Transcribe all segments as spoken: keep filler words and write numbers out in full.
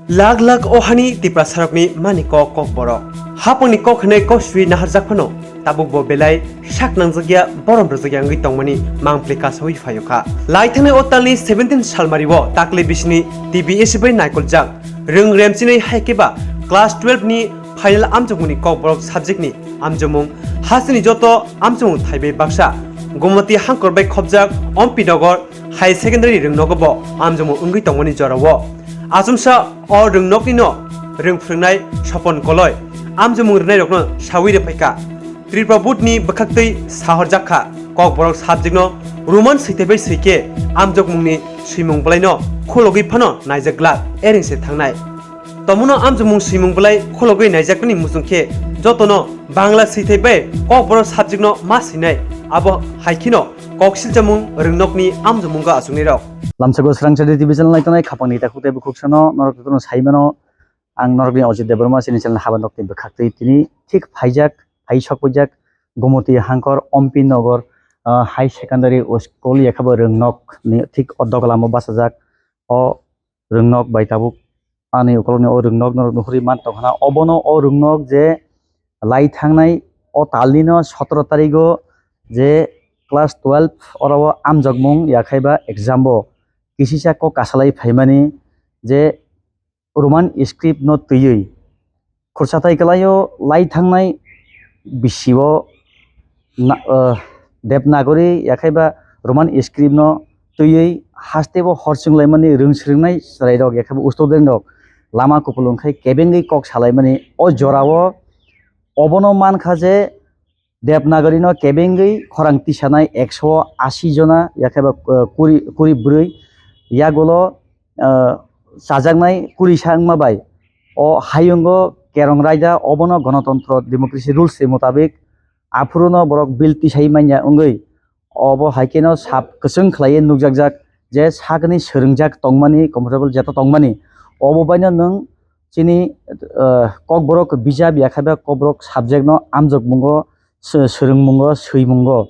Lak lak o hani Tiprasarokni mani kok Kokborok. Hapangni kok hwnwi kok swi naharjak phano tabukbo belai sak nangjakya borom rwjakya wngwi tongmani mangpli kasawi phaio kha. Laithangnai o talni seventeen salmario takle bisini T V S bai naikoljak rwng remchinwi hai khe ba class twelve ni final amjokmungni Kokborok subject ni amjokmung hasteni joto amjokmung thaibai baksa Gomoti hangkor bai khopjak Ompi Nogor High Secondary rwngnogo bo amjokmung wngwi tongmani jorao. Achomsa o rwngnoknino rwng phwrwngnai Sopon Koloi amjokmung rwnairokno sawi rwphaikha. Tripura Board ni bwkhaktwi sahorjak kha, Kokborok subject no Roman swithai bai swi khe amjokmungni swimung bwlaino khulogwi phano naijak glak, ereng se thangnai. Tomono amjokmung swimung bwlai khulogwi naijakmani muchung khe jotono Bangla swithai bai Kokborok subject no ma swinai, abo hai kheno kok silchamung rwngnokni amjokmungo achuknairok. Lamsako Srangchari T V channel naitongnai khapangni takhuk tei bukhuk sano norok jotono saimano ang norokni Ajit Debbarma chini channel habanokni bwkhaktwi tini thik phaijak, phai sok phaijak Gomoti hangkor Ompi Nogor, ah, High Secondary School yakhabo rwngnokni thik o dogalamo bachajak o rwngnok bai tabuk ani ukolokni o rwngnok norok nuhuri man tongkhana. Obono o rwngnok je lai thangnai o talnino sotoro tarigo je class twelve oro o amjokmung yakhaiba exam bo kisisa kok kasalai phaimani je Roman script no twiwi khursathai kwlaio lai thangnai bisio na-, ah, Devanagari yakhaiba Roman script no twiwi hasteo hor chwnglaimani rwng swrwngnai chwrairok yakhaiba student rok lama kupulung khai kebengwi kok salaimani o jorao obono mankha je Devanagari no kebengwi khorang tisanai ekso asi jona yakhaiba, ah, kuri, kuri bwrwi yagulo, ah, chajaknai kuri sa wngma bai o hayungo kerong raida obono gonotontro democracy rules ni mutabik aphuru no borok bill tisai manya wngwi obo hai kheno sap kwchwng khlaiwi nukjakjak je sakni swrwngjak tongmani comfortable jeto tongmani obo baino nwng chini, ah, kokborok bijap yakhaiba kokborok subject no amjokmungo sw-, swrwngmungo, swimungo.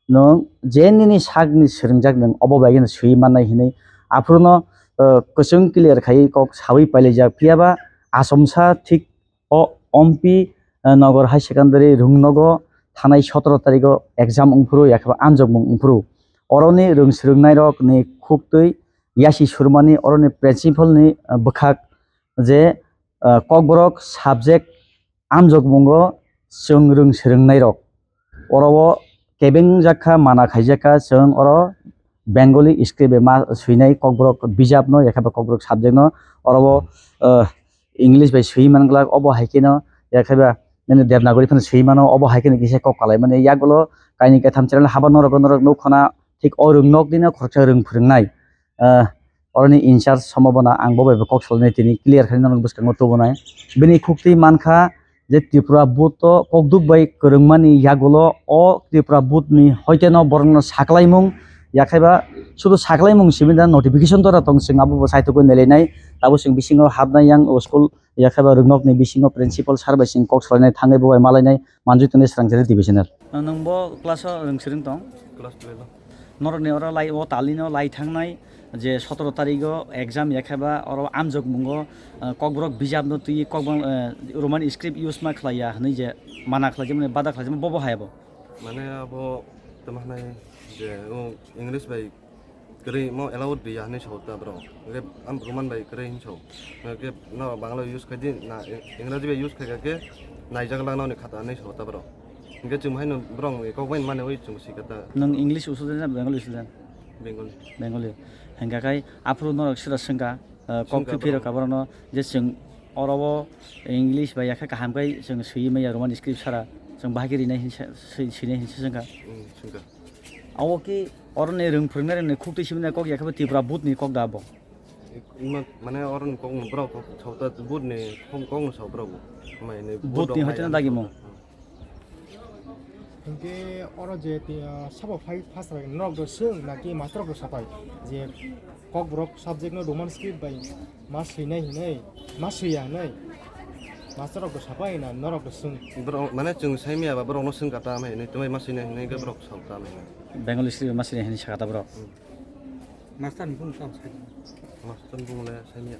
Nwng je nini sakni swrwngjak nwng obo bai no swi mannai hinwi. Aphuru no, ah, kwchwng clear khaiwi kok sawi pailaijak. Phiyaba achomsa thik o Ompi, ah, Nogor High Secondary rwngnogo thanai sotoro tarigo exam wngphuru, yakhaba amjokmung wngphuru. Oroni rwng swrwngnairokni khuktwi yasi surmani oroni principal ni, ah, bwkhak je, ah, kokborok subject amjokmungo chwng rwng swrwngnairok. Oro o kebeng jakha mana khaijakha chwng oro Bengali script bai ma swinai kokborok bijapno yakhaba kokborok subject no oro o, ah, English bai swi man glak obo hai kheno yakhaba nini Devanagari phano swi mano obo hai kheno kisa kok kalaimani yagulo kainwi kaitham channel haba norok norok nukkhana thik o rwngnoknino khoroksa rwng phwrwngnai. Ah, oroni in charge Sombhabona ang bo bai bo kok salainai tini clear khe norok bwskango tubunai. Bini khuktwi mankha je Tripura Board to kokduk bai kwrwngmani yagulo o Tripura Board ni hoiteno borokno saklaimung yakhaiba sudu saklaimung simi da notification dora tong chwng abo bo saitugwi nailainai abo chwng bisingo hapnai yang o school yakhaiba rwngnokni bisingo principal sir bai chwng kok salainai thangwi bo bai malainai manjui tongni Srangchari divisional. Nwng bo class o rwng swrwng tong? Class twelve o. Norokni oro lai, o talino lai thangnai je sotoro tarigo exam yakheba oro amjokmungo, eh, kokborok bijapno twi kokbang, eh, Roman script use ma khlaiya hwnwi je mana khlaijak mani bada khlaijak bobo hai abo. Mane abo tamo hwnai je o English bai kwrwi mo allowed riya hwnwi sao ta borok. Hwnkhe am Roman bai kwrwi hwnwi sao. Hwnkhe no Bangla use khai di na Engraji bai use khai kha khe naijak lang noni khata hwnwi sao ta borok. Hwnkhe chwng haino borok ni kok bai mani oi chwng sika ta. Nwng English student na Bengali student? Bengali. Bengali. Hwnkhe khai aphuru norok sira swngkha, eh, kok Swngkha phiro borok. Ka borokno je chwng oro o English bai yakhe kaham khai chwng swiwi maya Roman script sara chwng bahai khe rinai hinsa swi-, swinai hinsa swngkha. Hmm, swngkha. Abo ki oroni rwng phwrwngnai rwngni khuktwi simi nai kok yakhebo Tripura Board ni kok da abo? Ima, mane oroni kok no borok kok sauta board ni kok, kok no sao borok bo. Mai ni Board ni rok hoiteno mai dagi ang mung. Hwnkhe oro je ti, ah, sabo phai first bai norok do swng naki master rok do sapai je kok borok subject no Roman script bai ma swinai hinwi ma swiya hinwi master rok do sapai na norok do swng. Borok mane chwng saimaya ba borok no swng kata mai hinwi twmai ma swinai hinwi khe borok sao ta mai hinwi. Bengali script ma swinai hinwi sakha ta borok. Hmm. Master ni phone tamo sai. Master ni phone le sai ya.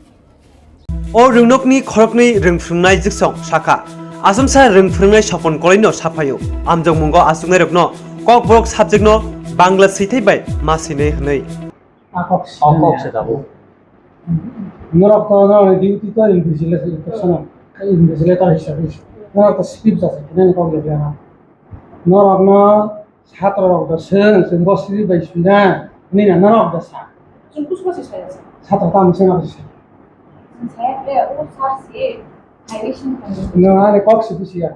O rwngnokni khoroknwi rwng phrwngnai jwksong sakha. Asomsa rwng phrwngnai Sopon Koloino saphaio. Amjokmungo achuknairokno Kokborok subjectno Bangla swithai bai ma swinai hwnwi. A kok O kok se tabuk. Norok to norokni duty to invigilator, invigilator hisabe norok to script jasa kene kok ya. Norokno Chatra rok da seng, seng bo sri bai sui na, ni na norok da sa. Chwng kusu kusu sai sa. Chatra tamo seng abo sa. Chwng sai ble o sar si, highway sing kani. No, ani kok si kusi ya.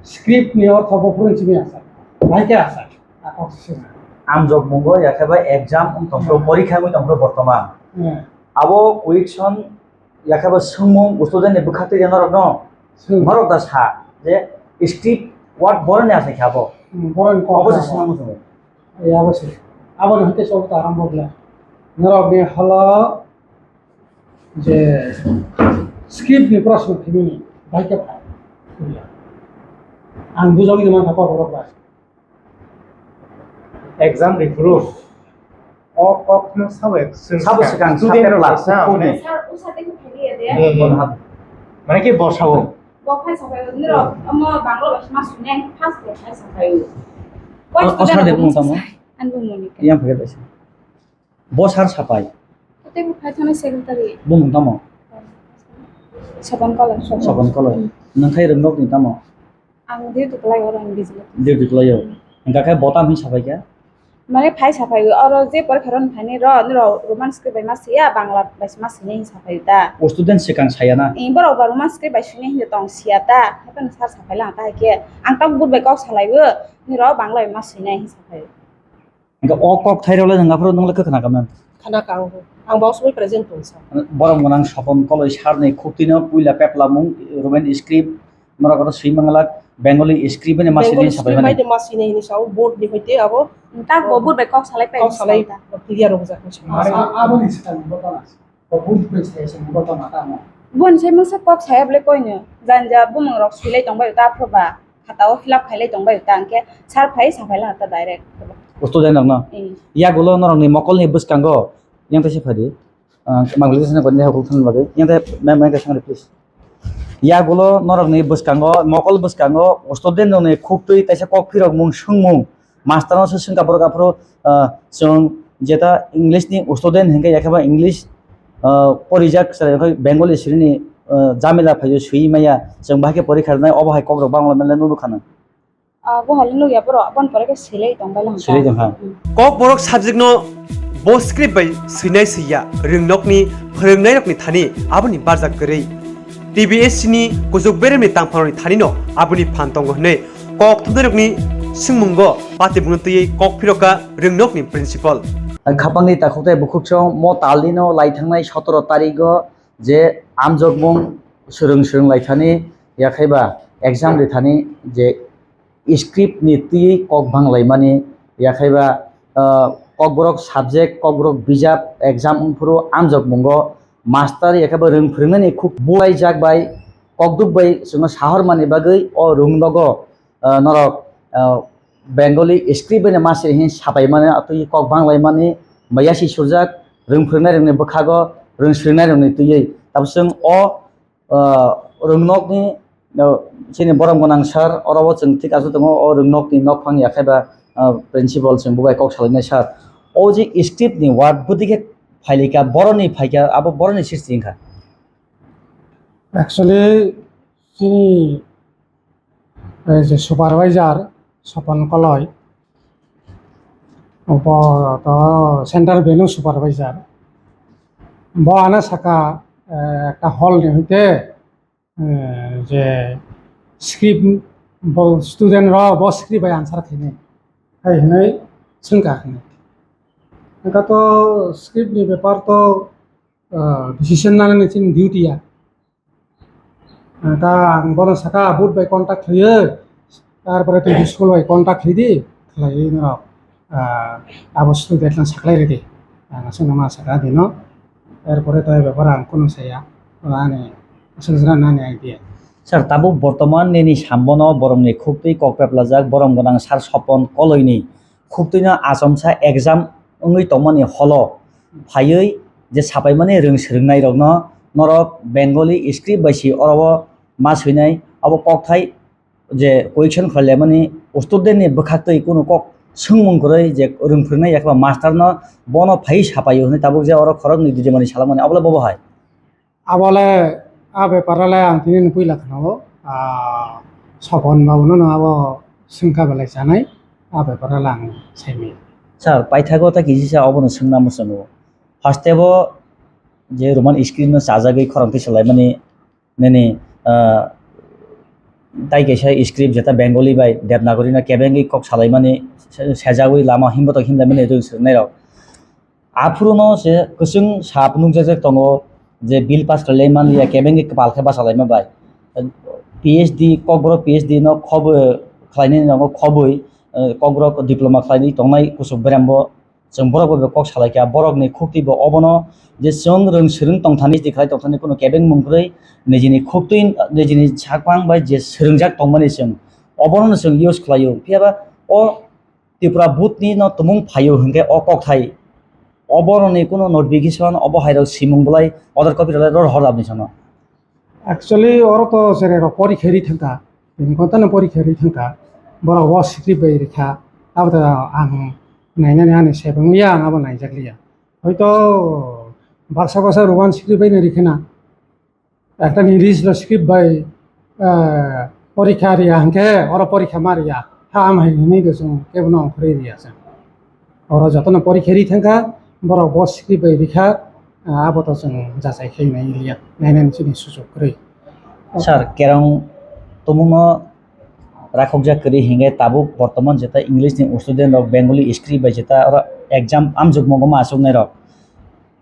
Script ni ortho bo phurun simi asa. Bai ke asa. A kok si seng. Amjokmungo ya khe ba exam wng tong phuru, Hmm. porikha wngwi tong phuru bortoman. Hmm. Abo question Yakhe bo swngmung student ni bwkhaktwi norokno Swng. Norok da sa je script word boroni asai khe abo. Hmm, boroni kok Obo se abo. Swngmung swngmung. Ei, abo se. Abo no hwnkhe sobo ta arambo bla. Norok ni holo je script ni proshno khimini bai khe phai. Ang bujogwi man kha kok borok bai. Exam ni proof. O kok no sabo ek swng Sabo swkang, student sabo rok class sa, kok mane, ni. Sir, usa tei khe phai ya de. Hmm, hmm. Mane ki bo sabo. Bo phai sa phai, niro, omo Bangla bai ma sune, first day phai sa phai. O, o sir de bung tamo? Ang bung Monica. Yang phai bai sa. Bo sir sapai. Tei bo phai thani secretary. Bung tamo? Sabon Koloi. Sabon Koloi. Hmm. Nang khai rwngnok ni tamo? Ang duty kwlai oro ang business. Duty kwlaio. Hingkha khe bo tam hin sapai kha? Mane phai sapai oro je porikha roni phaini ro, niro Roman script bai ma siya, Bangla bai ma sini hin sapai ta. O student swkang saya na? Borok ba Roman script bai sini hin tong siya ta. Hapan sir sapai lang ta khe. Ang tam but bai kok salai bo, niro Bangla bai ma sini hin sapai. Hingke o kok thairok le nang aphuru nung le khe khna kamya? Khna ka ang. Ang bo sumui present tong sa. Borom gwnang Sopon Koloi sir ni khuk twi no puila pepla mung Roman script norok oro swi manglak Bengali script ni ma sini Bengali sabai script mani. Bai de ma sini hini sa board ni hoite abo. Tak bo board bai kok salai pai. Kok salai clear rok jak ni sa. Abo ni swkang bo tong. Bo buj bai sai se bo tong ma tamo. Bon sai mungsa kok saya ble koino. Janja bumung rok swilai tong bai ta phro ba. Khata o fill up khailai tong bai ta hingke sir phai sa phai la ta direct. Student rok no. Eh. Yagulo norok ni mokol ni bwskango yang taisa phadi. Ah, Bangladesh ni koni hakul thang bagwi. Yang ta ma'am, ma'am, kaisa please. Yagulo norok ni bwskango, mokol bwskango student rok ni khuk twi taisa kok phirok mung swngmung. Master no se swngkha borok aphuru, ah, chwng jeta English ni student hinkhe yakheba English, ah, porijak chwrai khe Bengali siri ni, ah, jamila phaiyo swi maya chwng bahai khe porikha rwnai obo hai kok rok bangla mele nunu khana. Ah, bo hali nukya borok aboni pore khe swilai tong bai lang. Swilai tong kha. Hmm. Kok borok subject no bo script bai swinai swiya rwngnokni phwrwngnairokni thani aboni barjak kwrwi. T B S C ni kuchuk beremni tangphangrokni thanino aboni phan tongo hwnwi kok thumnairokni swngmungo patibungno twiwi kok phiroka rwngnokni principal. Khapangni takhuk tei bukhuk song mo talnino lai thangnai sotoro tarigo je amjokmung swrwng swrwng lai thani yakhaiba exam ri thani je script ni twiwi kok bang lai mani yakhaiba, ah, kokborok subject, kokborok bijap exam wngphuru amjokmungo master yakhaiba rwng phwrwngnani khuk bulaijak bai kokduk bai chwngno sahormani bagwi o rwng nogo, ah, norok, ah, Bengali script bai no ma siri hin sapai mani atwi kok bang lai mani bai yasi surjak rwng phwrwngnai rokni bwkhago rwng swrwngnairokni twiwi tabuk chwng o ah, rwngnokni, ah, chini borom gwnang sir, oro bo chwng thik aswk tongo, o rwngnokni nokphang yakhaiba, ah, principal chwng bo bai kok salainai sir. O je script ni word bwdikhe phailika, boroni phaikha, abo boroni sristi wngkha. Actually, chini, eh, je supervisor, Sopon Koloi, bo to Central Venue Supervisor. Bo ano saka, eh, ekta hall ni hoite, eh, je script bo student rok bo script bai answer khainai. Hai hinai swngkha hinai. Engkha to script ni bepar to, eh, decision nanani chini duty ya. Ah, ta ang bono saka board bai contact khlaiwi, tarpore twi school bai contact khlai di, khlaiwi norok, ah, abo student no saklai ridi. Ang aswk no ma saka dino. Erpore to ebo ang kunu saya. Ani aswk jora nani idea. Sir, tabuk bortoman nini sambono boromni khuktwi kok peplajak borom gwnang sir Sopon Koloini khuktwino achomsa exam wngwi tongmani holo phaiwi je sapaimani rwng swrwngnairokno norok Bengali script bai si oro o ma swinai abo kokthai je question khlai lemani student ni bwkhaktwi kunu kok swngmung kwrwi je rwng phwrwngnai yakhe ba master no bono phai sapaio hwnwi tabuk je oro khoroknwi didimani salamani abo le bobo hai. Abole a bepar le ang tini ni puila khna o, ah, Sopon babu no abo swngkha belai chanai, a bepar le ang saimaya. Sir, paithago ta kisi sa obono swngna muchungo. First of all, je Roman script no chajagwi khorang twi salaimani nini, ah, tai kaisa script jeta Bengali bai Devanagari no kebengwi kok salaimani se-, sejagwi lama himbotok himlaimani rwng swrwngnairok. Aphuru no se kwchwng sap nukjajak tongo je bill pass khlai manliya kebengwi kwpal khe bachalaima bai. P H D, Kokborok P H D no khobwi khlainai nogo khobwi, eh, Kokborok diploma khlainai tongnai kuchuk berembo chwng borok bai kok salaikha. Borokni khuktwi bo obono je chwng rwng swrwng tongthani twi khlai tongthani kunu kebeng mung kwrwi nijini khuktwi nijini sakphang bai je swrwngjak tongmani chwng obono chwng use khlaio. Phiyaba o Tripura board ni no tumung phaio hwnkhe o kokthai oboroni kunu notification obo hairok simung bolai order copy rwlai rw hor labni sano. Actually, oro to chwrairok porikha ri thangkha, tini kontano porikha ri thangkha, borok o script bai rikha, abo to ang nainani ani sebeng ya, ang abo naijakliya. Hoito baksa baksa Roman script bai no rikhana, ekta ni ris lo script bai, eh, porikha riya hwnkhe oro porikha ma riya, ha am hai hwnwi to chwng kebono ongkhorwi riya chwng. Oro jotono porikha ri thangkha, borok bo script bai rikha, ah, abo to chwng jachai khai nai liya, nainani chini suchuk kwrwi. Sir, kerong tumungno rakhokjak kwrwi hinkhe tabuk bortoman jeta English ni student rok Bengali script bai jeta oro exam amjokmungo ma achuknai rok.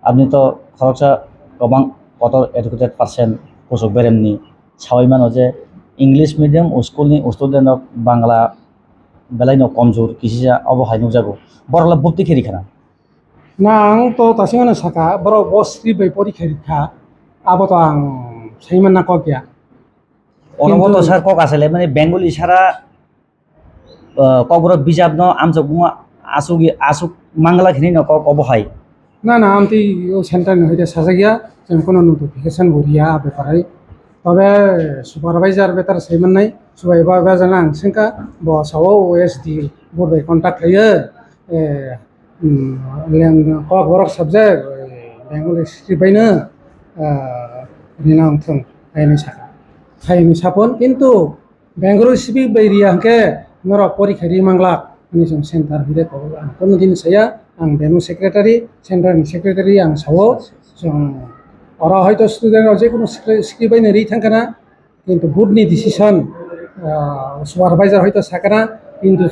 Aboni to khoroksa kwbang kotor educated person kuchuk beremni sawi mano je English medium school ni student rok Bangla belai no komjor kisisa obo hai nukjago. Borok le bupti khe rikha na. Na, ang to tasingano saka, borok bo script bai porikha rikha, abo to ang saimanna kok ya. Oro bo to Kintu sir kok asai le mani Bengali sara, ah, Kokborok bijap no amjokmungo asuk, asuk mangla hinwi no kok obo hai. Na, na, amtwi o center ni hoite sajak ya, chwng kono notification bo riya a bepar hai. Tobe supervisor betar sai mannai, supervisor no ang swngkha, bo sao O S D board bai contact khlaiyo, eh, hmm, leng-, Kokborok subject, eh, Bengali script bai no, ah, rina wngthung, hai hinwi sakha. Hai hinwi sapon, kintu Bengali script bai riya hwnkhe norok porikha ri manglak hinwi chwng center hwnkhe kok ang kono din saya, ang beno secretary, center ni secretary ang sao, chwng oro hoito student rok jekunu script bai no ri thangkha na, kintu board ni decision, ah, supervisor hoito sakha na, kintu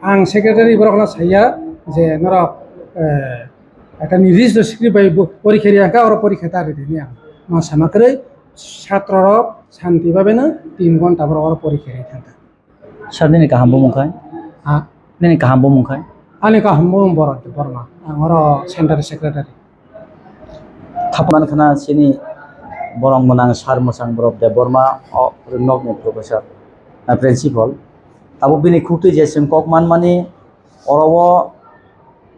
ang secretary borok no saya je norok, eh, ekta nirdisto script bai bo porikha ri hwnkhe oro porikha ta ri di hinwi ang ma sama kwrwi. Satro rok santi babeno tin ghonta borok oro porikha ri thangkha. Sir, nini kaham bumung khai? Ha? Nini kaham bumung khai? Ani kaham bumung Boron Debbarma. Ang oro center secretary. Khapman khana sini borong mwnang Sir Mwchang Borok Debbarma o rwngnokni professor, na principal. Abo bini khuktwi je chwng kok manmani oro o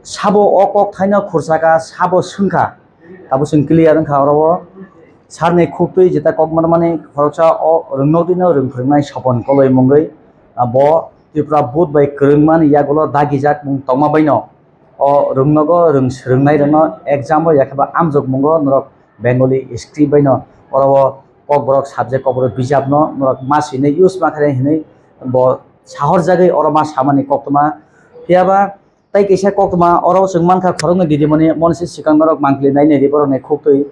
sabo o kok thaino khursa kha, sabo swngkha. Tabuk chwng clear wngkha oro o. Sir ni khuktwi jeta kok manmani khoroksa o rwngnokdino rwng phwrwngnai Sopon Koloi mungwi, ah, bo Tripura board bai kwrwngmani yagulo dagijak mung tongma baino o rwngnogo rwng swrwngnai rwngno exam o yakheba amjokmungo norok Bengali script baino oro o Kokborok subject Kokborok bijapno norok ma swinai use ma khainai hinwi bo sahorjagwi oro ma samani koktwma. Phiyaba Tai kaisa koktwma oro chwng mankha khoroknwi didimani, moni se swkang norok mangpili nainai di borokni khuktwi.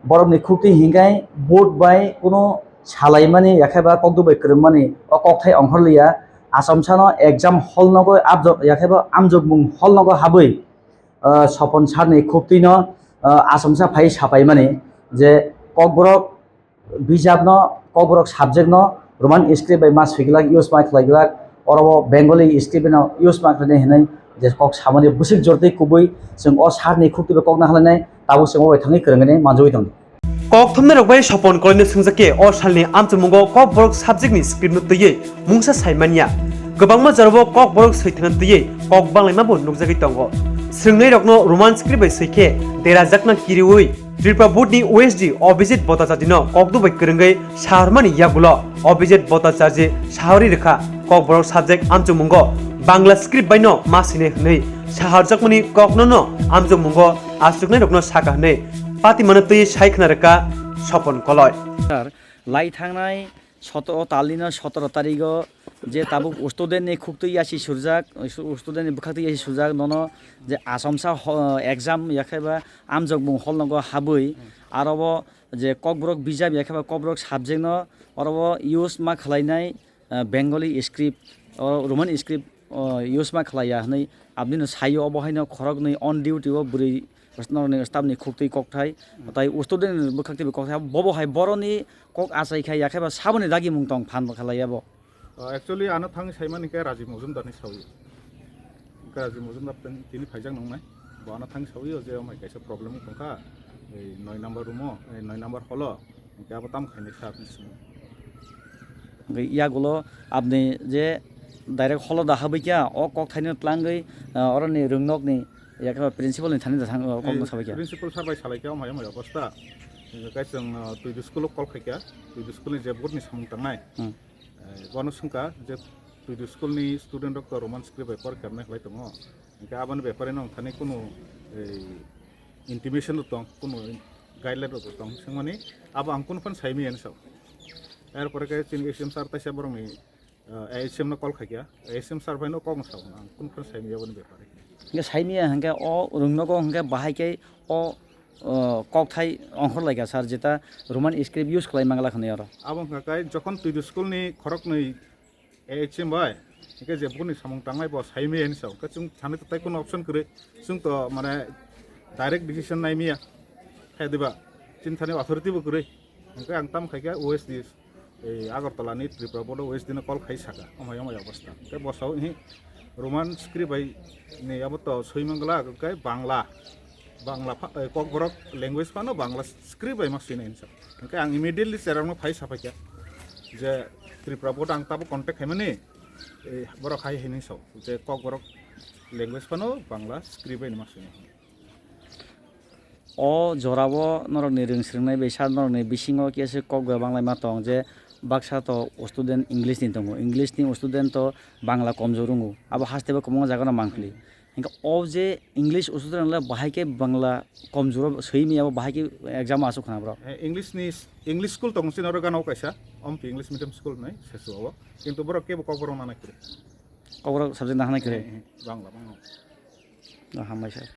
Borokni khuktwi hinkhai board bai kunu salaimani yakheba kokduk bai kwrwngmani o kokthai ongkhorliya. Achomsano exam hall nogo abjok yakheba amjokmung hall nogo habwi, ah, Sopon sir ni khuktwino, ah, achomsa phai sapaimani je Kokborok bijapno, Kokborok subject no Roman script bai ma swiglak, use ma khlaiglak, oro o Bengali script no use ma khlainai hinwi je kok samani bwswk jortwi kubui chwng o sir ni khuktwi bai kok naharlainai, tabuk chwng o bai thangwi kwrwngwi manjagwi tongo. Kok thumnai rok bai Sopon Koloi no swngjak khe o salni amchukmungo Kokborok subject ni script no twiwi mungsa sai manya. Kwbangma jorao Kokborok swi thangna twiwi kok banglaima bo nukjagwi tongo. Swrwngnai rokno Roman script bai swi khe derajakna kiriwi Tripura Board ni O S D Abhijit Bhattacharjee no kokduk bai kwrwngwi saharmani yagulo Abhijit Bhattacharjee sahari rwkha Kokborok subject amchukmungo Bangla script bai no ma sini hwnwi saharjakmani kokno no amchukmungo achuknai rokno sakha hwnwi patimano twi sai khna rwkha Sopon Koloi. Sir, lai thangnai soto-, o talino sotoro tarigo je tabuk student ni khuktwi yasi surjak, student ni bwkhaktwi yasi surjak, nono je Asomsa ho-, exam yakhaiba amjokmung hall nogo habwi, aro bo je Kokborok bijap yakhaiba Kokborok subject no oro bo use ma khwlainai, ah, Bengali script, o Roman script, o, use ma khlaiya hwnwi abnino saio, obo haino khoroknwi on duty o bwrwi norokni staff ni khuktwi kokthai, tai student ni bwkhaktwi kokthai, bobo hai boroni kok achai kha yakhaiba saboni dagimung tong phan bo khlaiya bo. Uh, actually, ano thang saimani khe Rajiv Mojumdar ni sawi. Hwnkhe Rajiv Mojumdar tini phaijak nungnai. Bo ano thang sawi o je omai kaisa problem wng tongkha. Ei noi number room o, ei noi number hall o. Hwnkhe abo tam khainai sa apni simi. Hwnkhe yagulo abni je direct hall o da habwi kha, o kok thaino tlangwi, ah, oroni rwngnokni yakhaiba principal ni thani da thang, o kok no sabai kha. Principal sir bai salai kha omai omai obostha. Hwnkhe kaisa chwng, uh, Twidu school o call khai kha. Twidu school ni je board ni samung tangnai. Hmm. Eh, bono swngkha je Twidu school ni student rok to Roman script bai por kemnai khlai tongo, hwnkhe aboni bepare no thani kunu, eh, intimation rok tong, kunu guideline rok tong swngmani, abo ang kunu phano saimaya hinwi sao. Er pore khe chini A C M sir taisa borokni, eh, A H M no call khaikha, A H M sir bai no kok no sao, ang kunu phano saimaya aboni bepare. Hwnkhe saimaya hwnkhe o rwngnogo hwnkhe bahai khe o, o, kokthai ongkhor laikha sir, jeta Roman script use khlai mangla hwnwi oro. Abo wngkha khe jokhon Twidu school ni khoroknwi A H M bai, hwnkhe je bukurni samung tangnai bo saimaya hinwi sao. Hwnkhe chwng thani to tai kunu option kwrwi. Chwng to mane direct decision naimaya. Khe diba? Chini thani authority bo kwrwi. Hwnkhe ang tam khaikha O S D, ei Agartala ni Tripura Board O S D no call khai saka. Omai omai obostha. Hwnkhe bo sao hi Roman script bai ni abo to swi mangla, hwnkhe Bangla. Bangla pha-, eh, Kokborok language phano Bangla script bai ma swinai hinwi sa. Hwnkhe ang immediately cherokno phai saphaikha je Tripura Board ang tabo contact khaimani, eh, borok hai hinwi sao je Kokborok language phano Bangla script bai ma swinai. O jorao norokni rwng swrwngnai bai sir, norokni bisingo kisa kok bai banglaima tong je baksa to student English ni tongo, English ni student to Bangla komjor wngo, abo haste bo kwbangma jaga no mankli. Hingke o je English usutra le bahai ke Bangla komjuro swi mi abo bahai ke exam asuk khana bro. Eh, English ni, English school tongo chini oro gana o kaisa, Ompi English medium school hinwi Sesu o. Kintu borok kebo Kokborok nanai kwrwi. Kokborok subject na hanai kwrwi. Eh, eh, Bangla, Bangla. Ah, hambai sir.